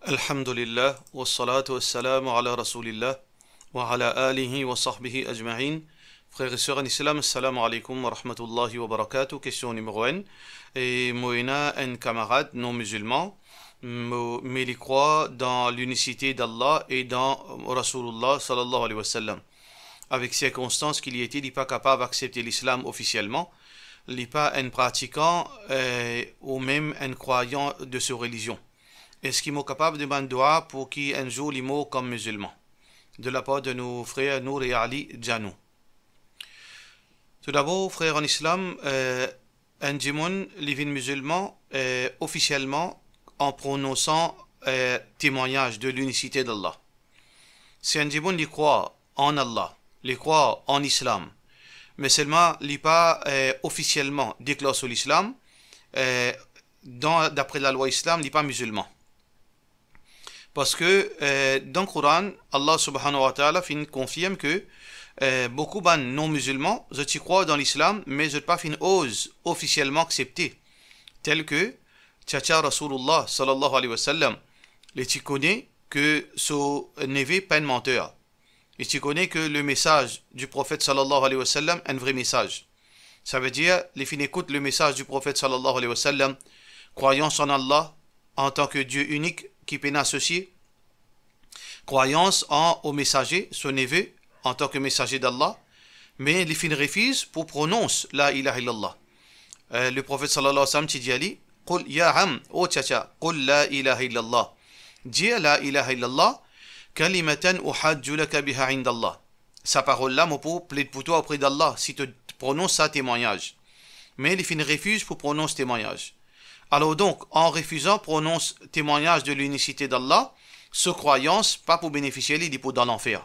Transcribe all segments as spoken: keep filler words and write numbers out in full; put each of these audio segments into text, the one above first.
Alhamdulillah, wassalatu wassalamu ala Rasoulillah, wa ala alihi wa sahbihi ajma'in. Frer e ser an Islam, assalamu alaikum wa rahmatullahi wa barakatuh. Kestion nimero enn. E mo ena enn kamarad non mizilman, mo, me li krwar dan linisite d'Allah e dan Rasoulillah sallallahu alayhi wa sallam. Avek sirkonstans ki li ete, li pa kapav aksepte Lislam ofisielman, li pa enn pratikan, eh, ou mem enn krwayan de so relizion. Eski mo kapav demann dwa pou ki enn zour li mor kom mizilman? De lapar de nou frer Nour e Ali Djanou. Toudabor, frer an Islam, eh, enn dimoun, li vinn mizilman, eh, ofisielman an prononsan, eh, temwagnaz de linisite d'Allah. Si enn dimoun, li krwar an Allah, li krwar an Islam, me selman li pa, eh, ofisielman deklar so Lislam, eh, dan, dapre lalwa Islam, li pa mizilman. Parski, eh, dan Koran, Allah subhanahu wa ta'ala finn konfirm ki, eh, boukou bann non-mizilman, zot ti krwar dan Lislam, me zot pa finn oz ofisielman aksepte. Tel ki, tchatcha Rasoulillah sallallahu alayhi wa sallam, li ti kone ki so neve pa enn manter. Li ti kone ki lemesaz di Profet sallallahu alayhi wa sallam enn vre mesaz. Savedir, li finn ekout lemesaz di Profet sallallahu alayhi wa sallam, krwayans an Allah antan ki Die inik ki pena asosie, krwayans an, o mesaze, so neve, antan ki mesaze d'Allah, me li finn refiz pou pronons La ilaha illallah. Eh, Leprofet sallallahu alayhi wa sallam ti dir li, "Qul ya am, o tchatcha, qul la ilaha illallah." Dir La ilaha illallah, "kalimatan uhajju laka biha indallah." Sa parol la, mo pou pled pou twa opre d'Allah, si to pronons sa temwagnaz. Me li finn refiz pou pronons temwagnaz. Alor donk, an refizan pronons temwagnaz de linisite d'Allah, so krwayans pa pou benefisie li, li pou dan lanfer.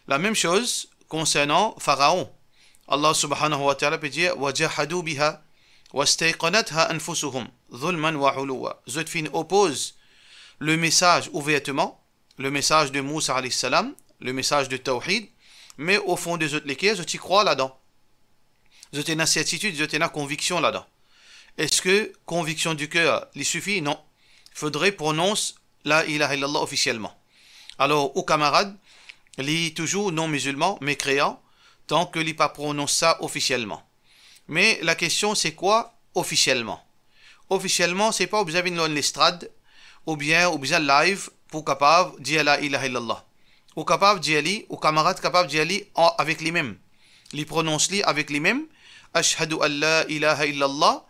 Lamem soz konsernan Faraon. Allah subhanahu wa ta'ala pe dir, "Wa jahadu biha, wastayqanatha anfusuhum, zulman wa uluwa." Zot finn opoz lemesaz ouverteman, lemesaz de Mousa alayhi salam, lemesaz de Tawhid, me o fon de zot leker, zot ti krwar ladan. Zot ena sertitid, zot ena konviksion ladan. Eski konviksion di ker, li sifi? Non. Fodre pronons La ilaha illallah ofisielman. Alor, ou kamarad, li touzour non-mizilman, mekreyan, tanki li pa pronons sa ofisielman. Me lakestion, se kwa ofisielman? Ofisielman, se pa ou bizin vinn lor enn lestrad, oubien ou bizin live pou kapav dir La ilaha illallah. Ou kapav dir li, ou kamarad kapav dir li an, avek limem. Li pronons li avek limem, "Ashhadu an la ilaha illallah,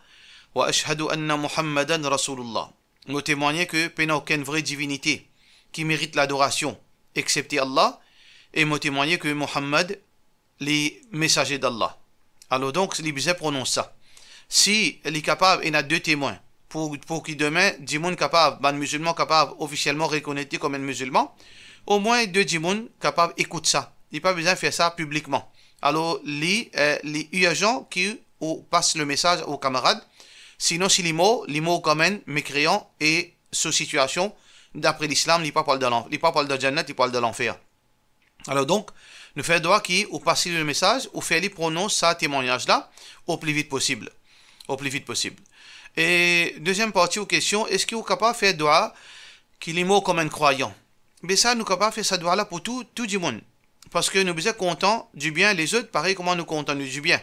wa ashhadu anna Muhammadan Rasoulullah." Mo temwagne ki pena okenn vre divinite ki merit ladorasion, exepte Allah, e mo temwagne ki Muhammad li mesaze d'Allah. Alor donk, li bizin pronons sa. Si li kapav ena de temwin, pou, pou ki demin, dimoun kapav, bann mizilman kapav ofisielman rekonet li kom enn mizilman, omwin de dimoun kapav ekout sa. Li pa bizin fer sa piblikman. Alor, li, eh, li irzan ki ou pas lemesaz ou kamarad. Sinon, si li mor, li mor kom enn mekreyan e so sitiasion, dapre Lislam, li pa pou al dan lan-, li pa pou al dan Jannat, li pou al dan lanfer. Alor donk, nou fer dwa ki ou pas li lemesaz, ou fer li pronons sa temwagnaz la o pli vit posib. O pli vit posib. E deziem parti ou kestion, eski ou kapav fer dwa ki li mor kom enn krwayan? Be sa, nou kapav fer sa dwa la pou tou, tou dimoun. Parski nou bizin kontan dibien lezot, parey kouma nou kontan nou dibien.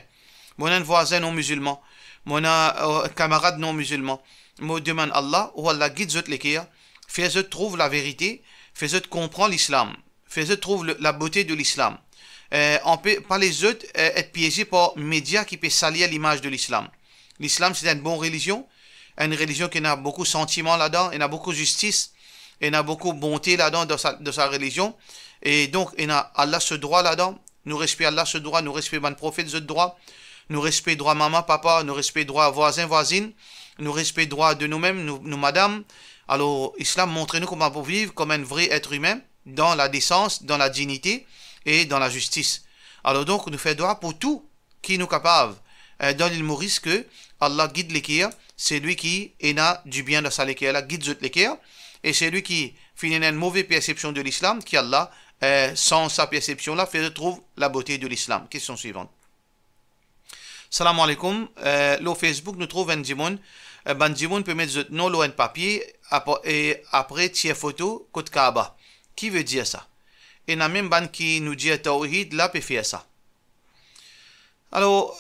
Mo ena enn vwazin non-mizilman, mo ena, eh, kamarad non-mizilman. Mo demann Allah, o Allah, gid zot leker, fer zot trouv laverite, fer zot konpran Lislam, fer zot trouv le, labote de Lislam. Eh, anpe, pa les zot, eh, et pieze par media ki pe salir limaz de Lislam. Lislam, se enn bon relizion, enn relizion ki ena boukou santiman ladan, ena boukou zistis, ena boukou bonte ladan, dan sa, dan sa relizion. E donk, ena Allah so drwa ladan, nou respe Allah so drwa, nou respe bann profet zot drwa, nou respe drwa mama, papa, nou respe drwa vwazin, vwazinn, nou respe drwa de noumem, nou, nou madam. Alor, Islam montre nou kouma pou viv kom enn vre et imin, dan ladesans, dan ladignite e dan lazistis. Alor donk, nou fer dwa pou tou ki nou kapav, eh, dan Lil Moris, ke Allah gid leker, selwi ki ena dibien dan sa leker la, gid zot leker, e selwi ki finn ena enn move persepsion de Lislam, ki Allah, eh, sanz sa persepsion la, fer zot trouv labote de Lislam. Kestion swivan. Salam alaikum. Eh, lor Facebook nou trouv enn dimoun, eh, bann dimoun pe met zot nom lor enn papie, apa-, e apre tir foto kot Kaaba. Ki vedir sa? Ena mem bann ki nou dir tawhid la pe fer sa. Alor,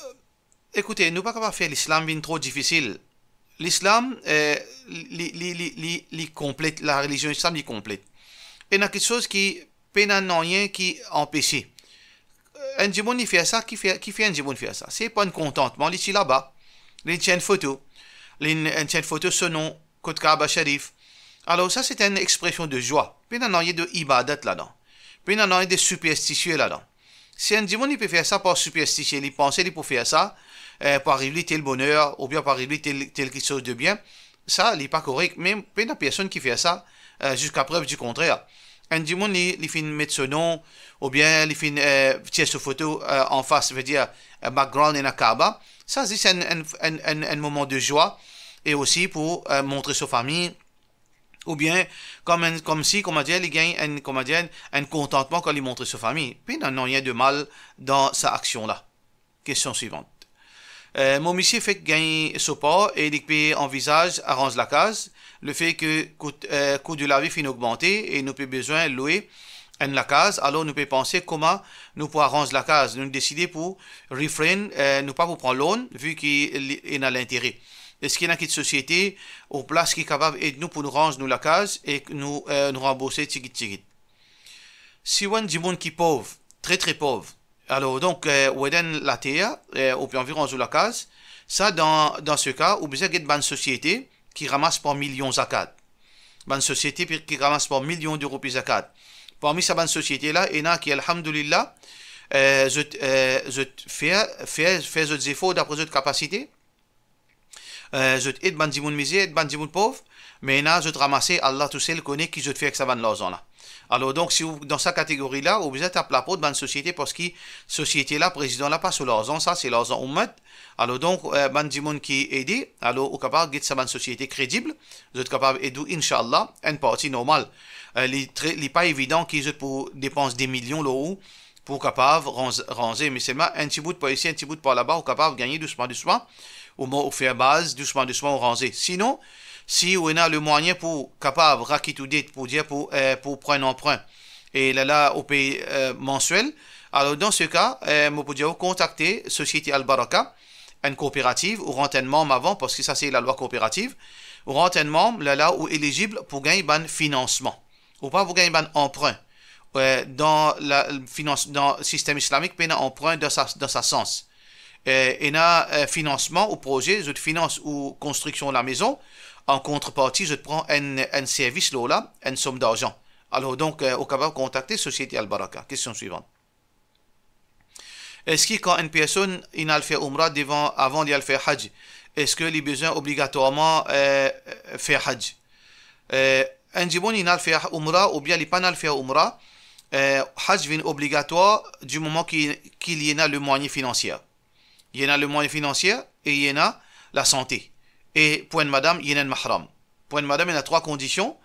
ekoute, nou pa kapav fer Lislam vinn tro difisil. Lislam, eh, li, li, li, li, li konplet, larelizion Islam li konplet. Ena kiksoz ki pena nanye ki anpese. Enn dimoun li fer sa, ki fer, ki fer enn dimoun fer sa? Se par enn kontantman, li ti laba, li tir enn foto, li inn, inn tir enn foto so nom kot Kaaba Sharif. Alor sa se enn expresion de zwa. Pena nanye de ibadat ladan. Pena nanye de siperstisie ladan. Si enn dimoun li pe fer sa par siperstisie, li panse li pou fer sa, eh, pou ariv li tel boner, oubien pou ariv li tel, tel kiksoz de bien, sa li pa korek. Me pena personn ki fer sa, eh, ziska prev di kontrer. Enn dimoun li, li finn met so nom, oubien li finn, eh, tir so foto, eh, anfas, vedir, eh, background ena Kaaba. Sa zis enn, enn, enn, enn, enn moman de zwa, e osi pou, eh, montre so fami, oubien kom enn, komsi, kouma dir, li gagn enn, kouma dir, enn, enn kontantman kan li montre so fami. Pena nanye de mal dan sa aksion la. Kestion swivant. Eh, mo misie fek gagn so par e li pe anvizaz aranz lakaz. Lefe ke kou, eh, kou de lavi finn ogmante e nou pe bizin lwe enn lakaz, alor nou pe panse kouma nou pou aranz lakaz. Nou deside pou refrain, eh, nou pa pou pran loan, vi ki li, ena lintere. Eski ena kit sosiete ou plas ki kapav ed nou pou nou ranz nou lakaz e nou, eh, nou ranbourse tigit tigit? Si ou enn dimoun ki pov, tre, tre pov, alor donk, eh, ou ena enn later, eh, ou pe anvi ranz ou lakaz, sa dan, dan se ka, ou bizin get bann sosiete ki ramas par milion zakat. Bann sosiete pi, ki ramas par milion de roupi zakat. Parmi sa bann sosiete la, ena ki, alhamdulillah, eh, zot, eh, zot fer, fer, fer zot zefor dapre zot kapasite. Eh, zot ed bann dimoun mizer, ed bann dimoun pov, me ena zot ramase, Allah tousel kone ki zot fer ek sa bann larzan la. Alor donk, si ou dan sa kategori la, ou bizin tap laport bann sosiete, parski sosiete la, prezidan la pa so larzan, sa se larzan oumat. Alor donk, eh, bann dimoun ki ede, alor ou kapav get sa bann sosiete kredib, zot kapav ed ou, inshallah, enn parti normal. Eh, li tre, li pa evidan ki zot pou depans de milion lor ou pou kapav ranz, ranze, me selman enn ti bout par isi, enn ti bout par laba, ou kapav gagne dousman, dousman, ou mo-, ou fer baz, dousman, dousman, ou ranze. Sinon, si ou ena le mwayin pou kapav rakit ou det, pou dir pou, eh, pou pran enn anprin, e lerla ou pey, eh, mansiel, alor dan se ka, eh, mo pou dir ou kontakte Sosiete Al Baraka, enn kooperativ, ou rant enn manm avan, parski sa se lalwa kooperativ, ou rant enn manm, lerla ou elizib pou gagn bann finansman. Ou pa pou gagn bann anprin. Eh, dan la finans, dan sistem islamik, pena anprin dan sa, dan sa sans. Eh, ena, eh, finansman ou proze, zot finans ou konstriksion lamezon, an kontreparti, zot pran enn, enn servis lor la, enn som darzan. Alor donk, eh, ou kapav kontakte Sosiete Al Baraka. Kestion swivant. Eski kan enn personn inn al fer Umra devan, avan li al fer Haj, eski li bizin obligatwarman, eh, fer Haj? Eh, enn dimoun inn al fer Umra oubien li pa'nn al fer Umra, eh, Haj vinn obligatwar di moman ki, ki li ena le mwayin finansie. Li ena le mwayin finansie e li ena lasante. E pou enn madam, li ena enn mahram. Pou enn madam, ena trwa kondision,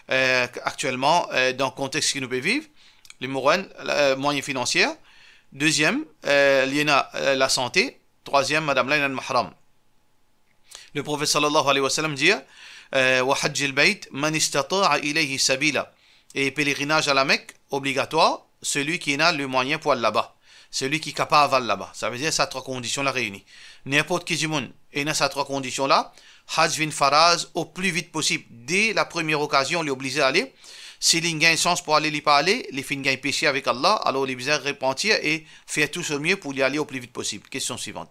eh, aktielman, eh, dan kontex ki nou pe viv. Nimero enn, la, eh, mwayin finansie. Deziem, eh, li ena, eh, lasante. Trwaziem, madam la, li ena enn mahram. Le Profet sallallahu alayhi wa sallam dir, eh, "Wa hajjil bayt man istata'a ilayhi sabila." E pelerinaz a Lamek, obligatwar, selwi ki ena le mwayin pou al laba, selwi ki kapav al laba. Savedir sa trwa kondision la reyini. Ninport ki dimoun ena sa trwa kondision la, Haj vinn faraz o pli vit posib, de la premie okazion, li oblize ale. Si li gagn sans pou ale, li pa ale, li finn gagn pese avek Allah, alor li bizin repantir e fer tou so mie pou li ale o pli vit posib. Kestion swivant.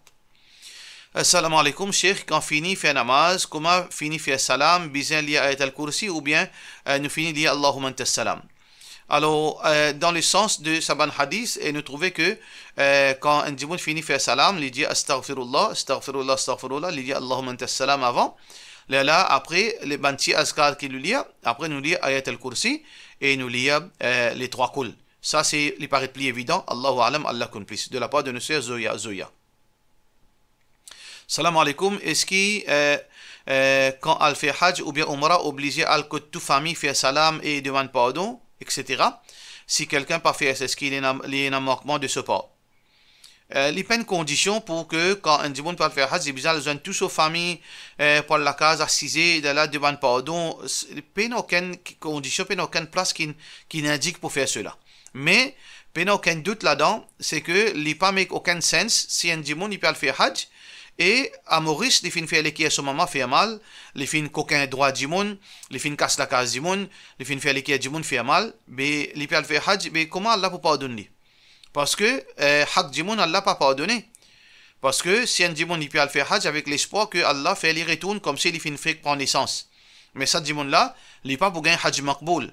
Assalamu alaikum, Sheikh, kan fini fer namaz, kouma fini fer salam, bizin lir Ayat al-Kursi oubien, eh, nou fini lir Allahumma antas salam? Alor, eh, dan le sans de sa bann hadis, e nou trouve ke, eh, kan enn dimoun fini fer salam, li dir astaghfirullah, astaghfirullah, astaghfirullah, li dir Allahumma antas salam avan. Lerla, apre, le bann ti azkar ki nou lir, apre nou lir Ayat al-Kursi e nou lir, eh, le trwa kul. Sa se, li paret pli evidan, Allahu a'lam, Allah konn plis. De la par de nou ser Zoya, Zoya. Salam alaikum, eski, eh, eh, kan al fer Haj oubien Umra, oblize al kot tou fami, fer salam e demann pardon, et cetera? Si kelkenn pa fer sa, eski li ena, li ena mankman de so par? Eh, li pa enn kondision pou ke kan enn dimoun pou al fer Hadj, li bizin al zwenn tou so fami, eh, pou al lakaz, asize, de la demann pardon. S-, pena okenn k-, kondision, pena okenn plas ki, ki indik pou fer sela. Me, pena okenn dout ladan, se ke li pa make okenn sens si enn dimoun li pe al fer Hadj, e a Moris, li finn fer leker so mama fer mal, li finn kokin drwa dimoun, li finn kas lakaz dimoun, li finn fer leker dimoun fer mal, be li pe al fer Hadj, be kouma Allah pou pardonn li? Parski, eh, hak dimoun, Allah pa pardone. Parski si enn dimoun li pe al fer Hadj avek lespwar ke Allah fer li retourn koumsi li finn fek pran nesans. Me sa dimoun la, li pa pou gagn Hadj makboul.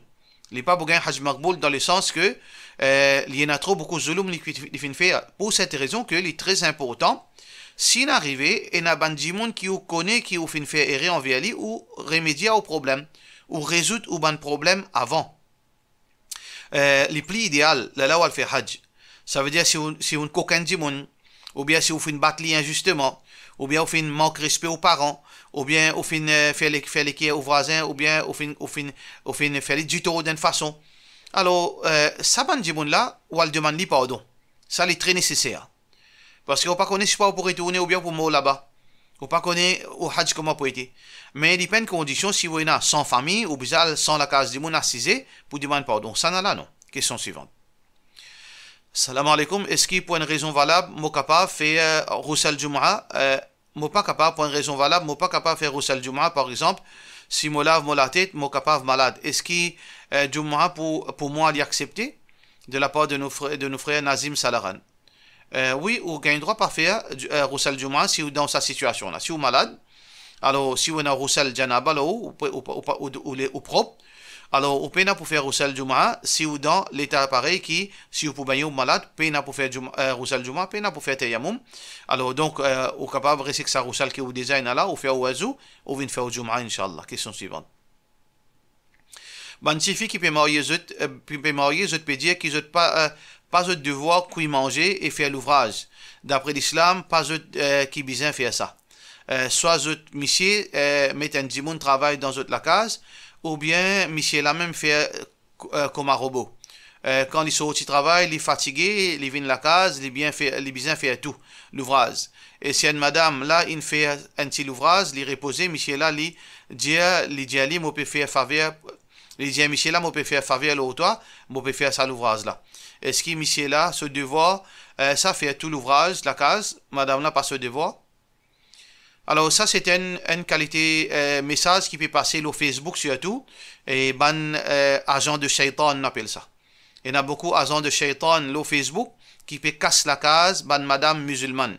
Li pa pou gagn Hadj makboul dan lesans ke, eh, li ena tro boukou zouloum li, li finn fer. Pou set rezon ke li tre inportan, si inn arive, ena bann dimoun ki ou kone ki ou finn fer erer anver li, ou remedie ou problem, ou rezoud ou bann problem avan. Eh, li pli ideal, lerla ou al fer Hadj. Savedir si ou, si ou kokin dimoun, oubien si ou finn bat li inzisteman, oubien ou finn mank respe ou paran, oubien ou finn, eh, fer le-, fer leker ou vwazin, oubien ou finn, ou finn, ou finn fer li ditor dan enn fason. Alor, eh, sa bann dimoun la, ou al demann li pardon. Sa li tre neseser. Parski ou pa kone si ou pou retourne oubien ou pou mor laba. Ou pa kone ou Hadj kouma pou ete. Me li pa enn kondision si ou ena san fami, ou bizin al san lakaz dimoun asize pou demann pardon. Sa nala non. Kestion swivan. Salam aleykoum, eski pou enn rezon valab, mo kapav fer, eh, Ghusl Jumaa, eh, mo pa kapav, pou enn rezon valab, mo pa kapav fer Ghusl Jumaa, par exanp, si mo lav mo latet, mo kapav malad. Eski, eh, Jumaa pou, pou mwa, li aksepte? De la par de nou fre-, de nou frer Nazim Salaran. Eh, wi, ou gagn drwa pa fer, eh, Ghusl Jumaa si ou dan sa sitiasion la. Si ou malad, alor si ou ena Ghusl Janaba lor ou, ou pe, ou, ou, ou, ou, ou le, ou prop, alor ou pena pou fer Ghusl Jumaa si ou dan leta parey ki, si ou pou bengn ou malad, pena pou fer Jum-, eh, Ghusl Jumaa, pena pou fer Tayammum. Alor donk, eh, ou kapav res ek sa Ghusl ki ou deza ena la, ou fer ou wuzu, ou vinn fer ou Jumaa, inshallah. Kestion swivan. Bann tifi ki pe marye, zot, eh, ki pe marye, zot pe dir ki zot pa, eh, pa zot devwar kwi manze e fer louvraz. Dapre Lislam, pa zot, eh, ki bizin fer sa. Eh, swa zot misie, eh, met enn dimoun travay dan zot lakaz, oubien misie la mem fer, eh, kouma robo. Eh, kan li sorti travay, li fatige, li vinn lakaz, li bien fer, li bizin fer tou louvraz. E si enn madam la inn fer enn ti louvraz, li repoze, misie la, li dir, li dir li, mo pe fer faver, li dir misie la, mo pe fer faver lor twa, mo pe fer sa louvraz la. Eski misie la, so devwar, eh, sa fer tou louvraz lakaz, madam la pa so devwar? Alor, sa se enn, enn kalite, eh, mesaz ki pe pase lor Facebook sirtou, e bann, eh, azan de shaytan, nou apel sa. Ena boukou azan de shaytan lor Facebook ki pe kas lakaz bann madam mizilmann.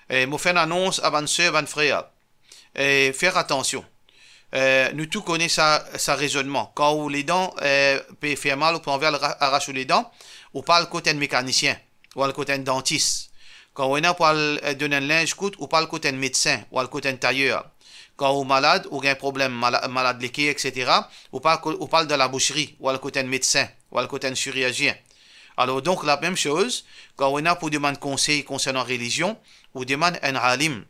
E mo fer enn anons a bann ser, bann frer. E fer atansion. Eh, nou tou kone sa, sa rezonnman. Kan ou ledan, eh, pe fer mal, ou pe anvi al ra-, aras ou ledan, ou pa al kot enn mekanisien, ou al kot enn dantis. Kan ou ena pou al, eh, donn enn linz kout, ou pa al kot enn medsin, ou al kot enn tayer. Kan ou malad, ou gagn problem, mala-, malad leker, et cetera, ou pa al ko-, ou pa al dan labousri, ou al kot enn medsin, ou al kot enn sirizien. Alor donk, lamem soz, kan ou ena pou demann konsey konsernan relizion, ou demann enn alim.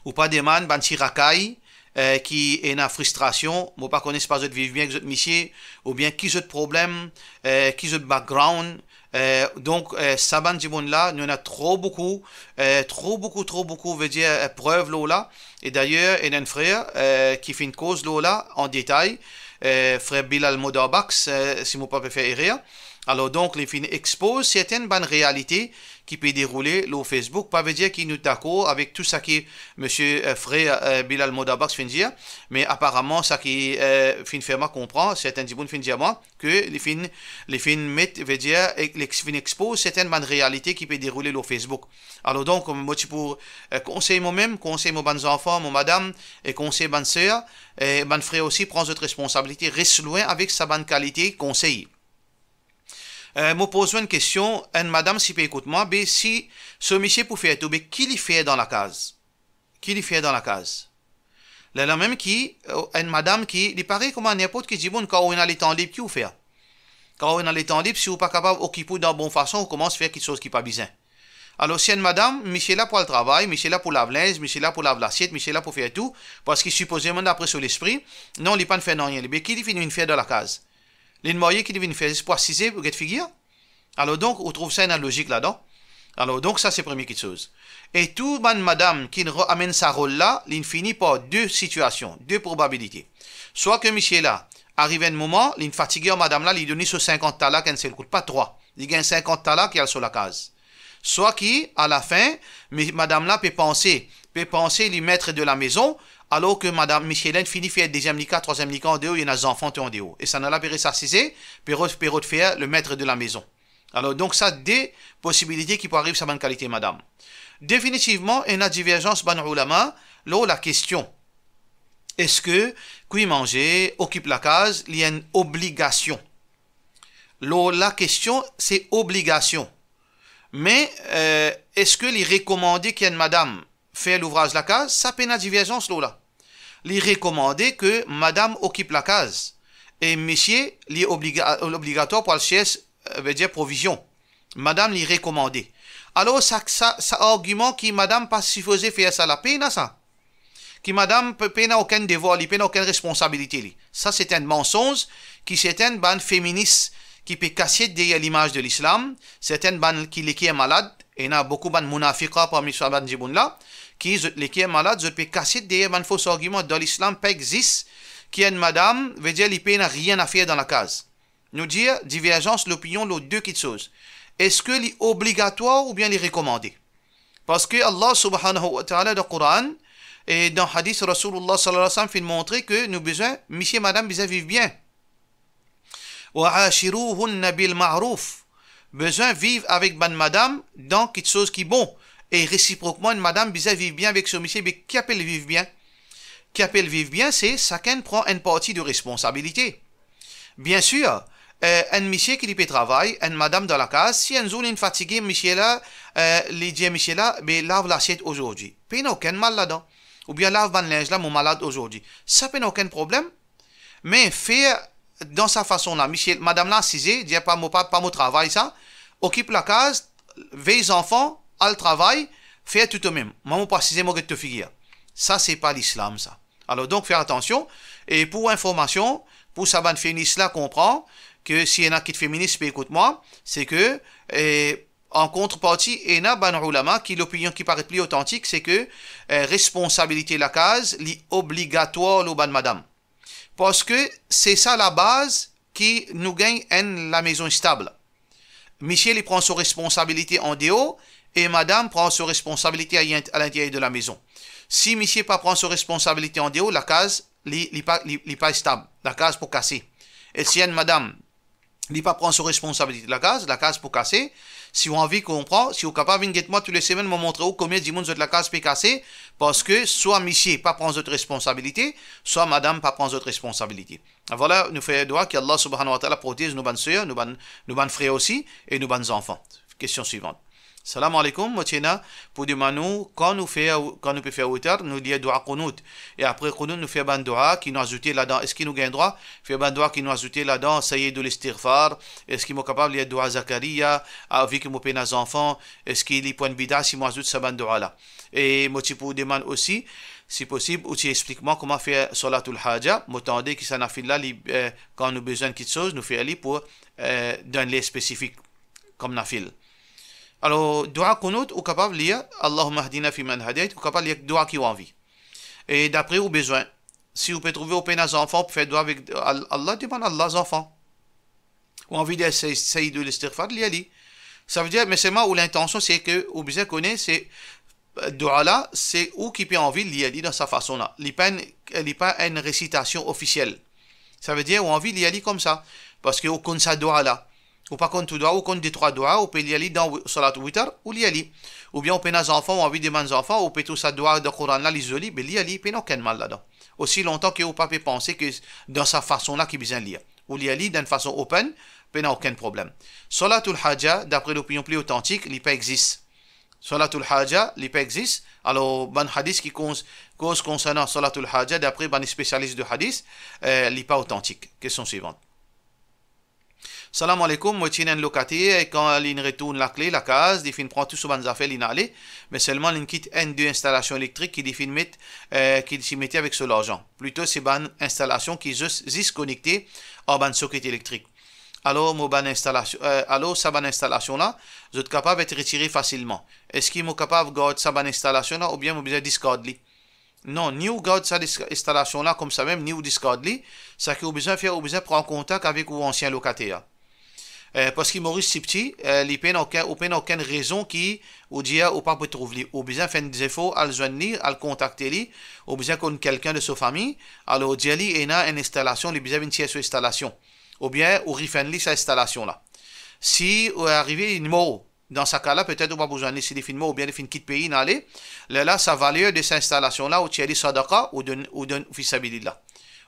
Ou pa demann bann ti rakay, eh, ki ena fristrasion, mo pa kone si pa zot viv bien ek zot misie, oubien ki zot problem, eh, ki zot background. Eh, donk, eh, sa bann dimoun la, nou ena tro boukou, eh, tro boukou, tro boukou, vedir, eh, prev lor la. E dayer, ena enn frer, eh, ki finn koz lor la an detay, eh, frer Bilal Modarbaks, eh, si mo pa pe fer erer. Alor donk, li finn expoz sertenn bann realite ki pe deroule lor Facebook. Pa vedir ki nou dakor avek tou seki misie, eh, frer, eh, Bilal Modarbaks finn dir, me aparaman seki, eh, finn fer mwa konpran, sertenn dimoun finn dir mwa ke li finn, li finn met, vedir, e, li finn expoz sertenn bann realite ki pe deroule lor Facebook. Alor donk, mo ti pou, eh, konsey momem, konsey mo bann zanfan, mo madam, e konsey bann ser, e bann frer osi, pran zot responsabilite, res lwin avek sa bann kalite konsey. Eh, mo poz ou enn kestion, enn madam si pe ekout mwa, be si so misie pou fer tou, be ki li fer dan lakaz? Ki li fer dan lakaz? Lerla mem ki, eh, enn madam ki, li parey kouma ninport ki dimoun, kan ou ena letan lib, ki ou fer? Kan ou ena letan lib, si ou pa kapav okip ou dan bon fason, ou koumans fer kiksoz ki pa bizin. Alor, si enn madam, misie la pou al travay, misie la pou lav linz, misie la pou lav lasiet, misie la pou fer tou, parski sipozeman dapre so lespri, non, li pa'nn fer nanye, li, be ki li finn vinn fer dan lakaz? Linn marye, ki li vinn fer, zis pou asize, pou get figir? Alor donk, ou trouv sa ena lozik ladan? Alor, donk sa se premie kiksoz. E tou bann madam ki amenn sa rol la, li fini par de sitiasion, de probabilite. Swa ke misie la, ariv enn moman, li fatige ar madam la, li donn li so sinkant talak enn sel kou, pa trwa. Li gagn sinkant talak, li al so lakaz. Swa ki, alafin, mi-, madam la pe panse, pe panse li maître de la maison, alor ke madam, misie la fini fer deziem nika, trwaziem nika andeor, ena zanfan tou andeor. E sa la pe res asize, pe rod, pe rod fer le maître de la maison. Alor, donk sa de posibilite ki pou ariv sa bann kalite madam. Definitivman, ena diverzans bann oulama lor lakestion. Eski kwi manze, okip lakaz, li enn obligasion? Lor lakestion, se obligasion. Me, eh, eski li rekomande ki enn madam fer louvraz lakaz? Sa pena diverzans lor la. Li rekomande ke madam okip lakaz. E misie, li obliga-, obligatwar pou al sers, eh, vedir provizion. Madam, li rekomande. Alor, sa, sa, sa argiman ki madam pa sipoze fer sa la, pena sa. Ki madam pe-, pena okenn devwar li, pena okenn responsabilite li. Sa, se enn mansonz ki sertenn bann feminis ki pe kasiet deryer limaz de lislam, sertenn bann ki leker malad, ena boukou bann munafiqa parmi sa bann dimoun la, ki zot leker malad, zot pe kasiet deryer bann fos argiman. Dan lislam, pa existe ki enn madam, vedir li pena nanye a fer dan lakaz. Nou dir diverzans lopinion lor de kiksoz. Eski li obligatwar oubien li rekomande? Parski Allah subhanahu wa ta'ala dan Koran e dan hadis Rasoulillah sallallahu alayhi wa sallam finn montre ke nou bizin, misie madam bizin viv bien. Wa ashiruhunna bil ma'ruf. Bizin viv avek bann madam dan kiksoz ki bon. E resiprokman, enn madam bizin viv bien avek so misie, be ki apel viv bien? Ki apel viv bien, se sakenn pran enn parti de responsabilite. Biensir, eh, enn misie ki li pe travay, enn madam dan lakaz, si enn zour li fatige, misie la, eh, li dir misie la, be lav lasiet azordi. Pena okenn mal ladan. Oubien lav bann linz la, mo malad azordi. Sa pena okenn problem. Me fer dan sa fason la, misie, madam la asize, dir pa mo, pa, pa mo travay sa, okip lakaz, vey zanfan, al travay, fer tou tomem. Mwa mo pou asize, mo get to figir. Sa se pa lislam sa. Alor donk, fer atansion. E pou informasion, pou sa bann feminis la konpran, ke si ena kit feminis pe ekout mwa, se ke, eh, an kontreparti, ena bann oulama ki lopinion ki paret pli otantik, se ke, eh, responsabilite lakaz, li obligatwar lor bann madam. Parski se sa labaz ki nou gagn enn lamezon stab. Misie, li pran so responsabilite andeor e madam pran so responsabilite a, a linteryer de lamezon. Si misie pa pran so responsabilite andeor, lakaz, li, li pa, li, li pa stab. Lakaz pou kase. E si enn madam, li pa pran so responsabilite lakaz, lakaz pou kase. Si ou anvi konpran, si ou kapav vinn get mwa toulesemenn, mo montre ou konbien dimoun zot lakaz pe kase, parski swa misie pa pran zot responsabilite, swa madam pa pran zot responsabilite. Vwala, nou fer dwa ki Allah subhanahu wa ta'ala protez nou bann ser, nou bann, nou bann frer osi, e nou bann zanfan. Kestion swivant. Salam aleykoum, mo ti ena pou demann ou, kan nou fer, kan nou pe fer witar, nou lir dwa kounout. E apre kounout, nou fer bann dwa ki nou azoute ladan. Eski nou gagn drwa fer bann dwa ki nou azoute ladan, Sayyidul Istighfar? Eski mo kapav lir dwa Zakaria, a, vi ki mo pena zanfan? Eski li pou enn bida si mo azout sa bann dwa la? E mo ti pou demann osi, si posib, ou ti explik mwa kouma fer Salatul Haja. Mo tande ki sa nafil la, li, eh, kan nou bizin kiksoz, nou fer li pou, eh, dan enn ler spesifik kom nafil. Alor, dwa kounout, ou kapav lir, Allahumma hdina fi man hadayt, ou kapav lir dwa ki ou anvi. E dapre ou bizin, si ou pe trouve ou pena zanfan, ou pe fer dwa avek Al-, Allah, demann Allah zanfan. Ou anvi lir Say-, Sayyidul Istighfar, lir li. Savedir, me selman ou lintansion, se ke ou bizin kone, se, eh, dwa la, se ou ki pe anvi lir li dan sa fason la. Li pa enn, li pa enn resitasion ofisiel. Savedir, ou anvi lir li koumsa, parski ou konn sa dwa la. Ou pa konn tou dwa, ou konn de trwa dwa, ou pe lir li dan wi-, salat witar, ou lir li. Oubien ou pena zanfan, ou anvi demann zanfan, ou pe trouv sa dwa dan Koran la, li zoli, be lir li, pena okenn mal ladan. Osi lontan ke ou pa pe panse ke dan sa fason la ki bizin lir. Ou lir li dan enn fason open, pena okenn problem. Salatul Haja, dapre lopinion pli otantik, li pa exist. Salatul Haja, li pa exist. Alor, bann hadis ki koz, koz konsernan Salatul Haja, dapre bann spesialis de hadis, eh, li pa otantik. Kestion swivant. Salam aleykoum, mo ti ena enn lokater, e kan linn retourn lakle lakaz, li finn pran tou so bann zafer, linn ale, me selman linn kit enn de instalasion elektrik ki li finn met, eh, ki li ti mete avek so larzan. Plito se bann instalasion ki zis, zis konekte ar bann soket elektrik. Alor, mo bann instalasion, eh, alor sa bann instalasion la, zot kapav et retire fasilman. Eski mo kapav gard sa bann instalasion la oubien mo bizin diskard li? Non, ni ou gard sa dis-, instalasion la koumsamem, ni ou diskard li. Seki ou bizin fer, ou bizin pran kontak avek ou ansien lokater. Eh, parski Moris ti piti, eh, li pena okenn, ou pena okenn rezon ki ou dir ou pa pou trouv li. Ou bizin fer enn zefor, al zwenn li, al kontakte li, ou bizin konn kelkenn de so fami, alor dir li ena enn instalasion, li bizin vinn tir so instalasion. Oubien ou rifann li sa instalasion la. Si ou arive li mor, dan sa ka la, petet ou pa pou zwenn li si li finn mor oubien li finn kit pei, inn ale. Lerla sa valer de sa instalasion la, ou tir li sadaka, ou donn, ou donn fi sabilillah.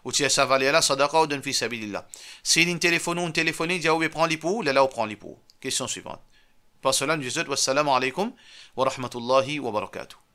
Ou tir sa valer la sadaka, ou donn fi sabilillah. Si linn telefonn ou, ou telefonn li, dir ou, "Be pran li pou ou," lerla ou pran li pou ou. Kestion swivan. Par sela, nou dir zot, wassalamu alaykum wa rahmatullahi wa barakatuh.